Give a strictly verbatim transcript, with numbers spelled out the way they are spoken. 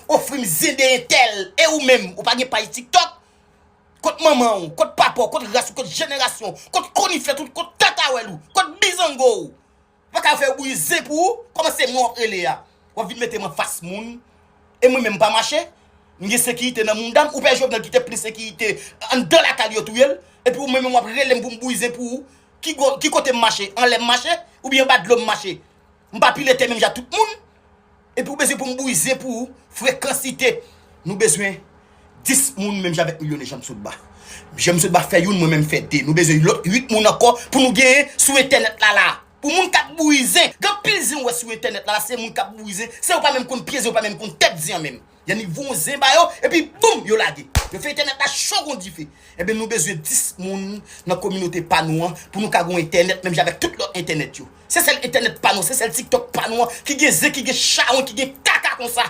ofri m zen de entèl, e ou menm, ou pa gen paj TikTok? Kot manman w, kot papa w, kot ras ou, kot jenerasyon w, kot koniflèt ou, kot tatawèl ou, kot bizango w? Ou pa ka fè bouyi zen pou ou, kòman se mwen w ap rele a? W ap vin mete m anfas moun, e mwen menm m pa mache? M gen sekirite nan mouda m, ou pè Jovenel ki te plis sekirite anndan lakay yo touye l, epi ou menm w ap rele m pou m bouyi zen pou ou? Ki, go- ki kote m mache? Anlè m mache? Oubyen anba dlo m mache? M pa pile tè menm jan tout moun? Epi ou bezwen pou m bouyi zen pou ou? Frekansite. Nou bezwen dis moun menm jan avèk milyonè Janm Sotba. Janm Sotba fè youn, mwen menm fè de. Nou bezwen lòt uit moun ankò pou nou genyen sou entènèt la la. Pou moun k ap bouyi zen, gen anpil zen ou wè sou entènèt la la, se moun k ap bouyi zen, se yo pa menm konn pye zen, yo pa menm konn tèt zen an menm. Y annik voye yon zen ba yo, epi boum, yo lage. Yo fè entènèt la cho kon dife. Ebyen, nou bezwen dis moun nan kominote pa nou an pou nou ka gen yon entènèt menm jan avèk tout lòt entènèt yo. Se sèl entènèt pa nou, se sèl TikTok pa nou an ki gen zen, ki gen chawony, ki gen kaka konsa.